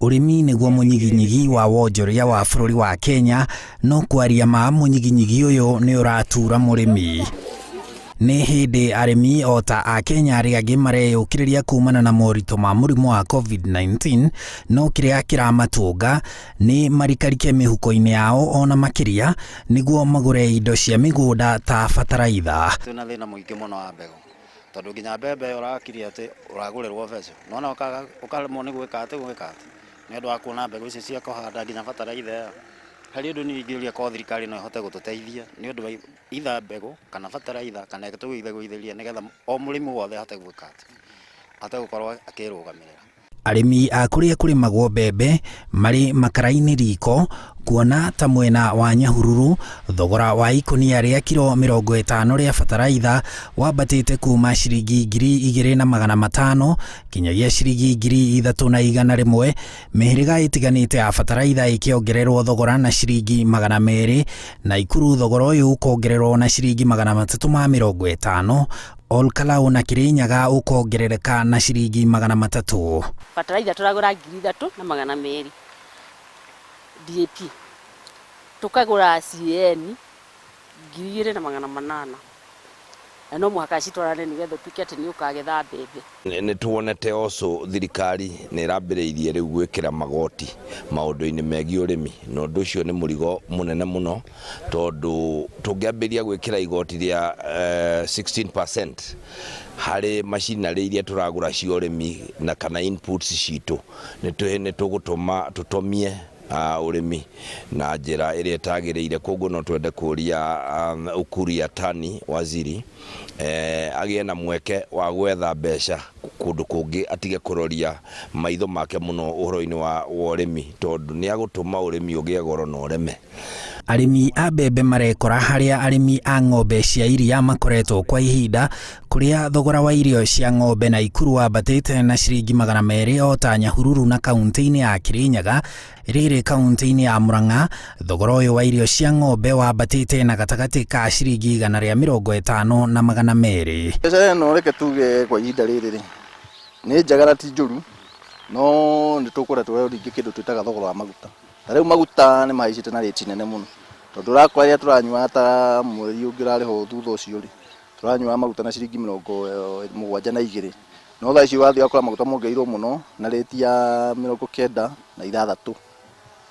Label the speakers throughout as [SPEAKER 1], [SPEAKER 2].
[SPEAKER 1] Ũrĩmi nĩguo mũnyiginyigi wa wonjoria wa bũrũri wa Kenya, no kwaria ma mũnyiginyigi ũyũ nĩ ũratura mũrĩmi. Nĩ hĩndĩ arĩmi o ta Akenya arĩa angĩ mareyũkĩrĩria kumana na moritũ ma mũrimũ wa COVID-19, no kĩrĩa kĩramatũnga nĩ marikarike mĩhuko-inĩ yao ona makĩria nĩguo magũre indo cia mĩgũnda ta bataraitha.
[SPEAKER 2] Twĩna thĩna mũingĩ mũno wa mbegũ tondũ nginya mbembe ĩyo ũrakirie atĩ ũragũrĩrwo mbeca nona ũkaremwo nĩ gwĩka atĩ gwĩka atĩ nĩ ũndũ wa kuona mbegũ icio cia kũhanda nginya bataraitha ĩyo. Harĩ ũndũ niĩ ingĩũria korwo thirikari no ĩhote gũtũteithia nĩ ũndũ wa either mbegũ kana bataraitha kana ĩtũgũithĩgũithĩrie nĩgetha o mũrĩmi wothe ahote gwĩka atĩ ahote gũkorwo akĩrũgamĩrĩra.
[SPEAKER 1] Arĩmi a kũrĩa kũrĩmagwo mbembe marĩ makara-inĩ riko kuona ta mwena wa Nyahururu thogora wa ikũnia rĩa kiro 50 rĩa bataraitha wambatĩte kuma ciringi 2500 kinyagia ciringi 3100, mĩhĩrĩga ĩtiganĩte ya bataraitha ĩkĩongererwo thogora na ciringi 200, Naikuru thogora ũyũ ũkongererwo na ciringi 350, Ol Kalou na Kirinyaga ũkongerereka na ciringi 300.
[SPEAKER 3] Bataraitha tũragũra 3200 DAP, tũkagũra CAN 2800, na no mũhaka citwarane nĩgetha ũtuĩke atĩ nĩ ũkagetha mbembe.
[SPEAKER 4] Nĩ tuonete also thirikari nĩ ĩrambĩrĩirie rĩu gwĩkĩra magoti maũndũ-inĩ megiĩ ũrĩmi, na ũndũ ũcio nĩ mũrigo mũnene mũno tondũ tũngĩambĩrĩria gwĩkĩra igoti rĩa 16% harĩ machinery iria tũragũra cia ũrĩmi na kana inputs citũ, nĩ tũgũtũma tũtomie ũrĩmi na njĩra ĩrĩa ĩtagĩrĩire. Koguo no twende kũria Ukur Yatani waziri agĩe na mweke wa gwetha mbeca kũndũ kũngĩ, atige kũroria maitho make mũno ũhoro-inĩ wa ũrĩmi tondũ nĩ agũtũma ũrĩmi ũgĩe goro na ũreme.
[SPEAKER 1] Arĩmi a mbembe marekora harĩa arĩmi a ng'ombe cia iria makoretwo kwa ihinda, kũrĩa thogora wa irio cia ng'ombe Naikuru wambatĩte na ciringi 200 o ta Nyahururu na kauntĩ-inĩ ya Kirinyaga. Rĩrĩ kauntĩ-inĩ ya Murang'a, thogora ũyũ wa irio cia ng'ombe wambatĩte na gatagatĩ ka ciringi 150 na 200.
[SPEAKER 5] Biacara ĩno reke tuge kwa ihinda rĩrĩ rĩ, nĩ njega na ti njũru, no nĩ tũkoretwo rĩngĩ kĩndũ twĩtaga thogora wa maguta. Ta rĩu maguta nĩ mahaicĩte na rĩti nene mũno, tondũ ũrakora rĩrĩa tũranyuaga ta mweri ũngĩ ũrarĩhwo thutha ũcio rĩ, tũranyuaga maguta na ciringi 72, no thaa ici ũrathiĩ ũgakora maguta mongereirwo mũno na rĩti ya 96.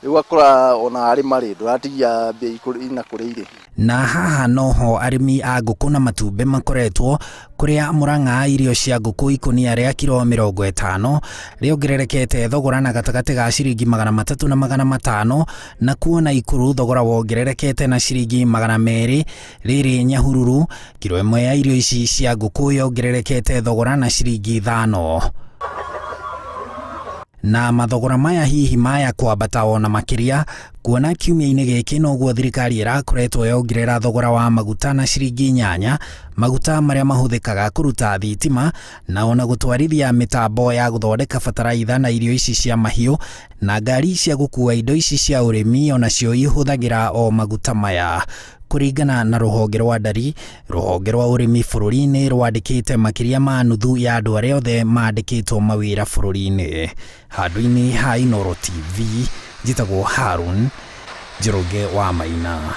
[SPEAKER 5] Rĩu ũgakora ona warĩma rĩ, ndũratigia mbia ina kũrĩa irĩ.
[SPEAKER 1] Na haha noho arĩmi a ngũkũ na matumbĩ makoretwo, kũrĩa Murang'a irio cia ngũkũ ikũnia rĩa kiro 50 rĩongererekete thogora na gatagatĩ ga ciringi 300 na 500, nakuo Naikuru thogora wongererekete na ciringi 200. Rĩrĩ Nyahururu kiro ĩmwe ya irio ici cia ngũkũ yongererekete thogora na ciringi 5. Na mathogora maya hihi maya kwambata ona makĩria, kuona kiumia-inĩ gĩkĩ noguo thirikari ĩrakoretwo yongerera thogora wa maguta na ciringi 8, maguta marĩa mahũthĩkaga kũruta thitima na ona gũtwarithia mĩtambo ya gũthondeka bataraitha na irio ici cia mahiũ, na ngari cia gũkua indo ici cia ũrĩmi onacio ihũthagĩra o maguta maya. Kũringana na rũhonge rwa ndari, rũhonge rwa ũrĩmi bũrũri-inĩ rwandĩkĩte makĩria ma nuthu ya andũ arĩa othe mandĩkĩtwo mawĩra bũrũri-inĩ. Handũ-inĩ ha Inooro TV, njĩtagwo Harun Njoroge wa Maina.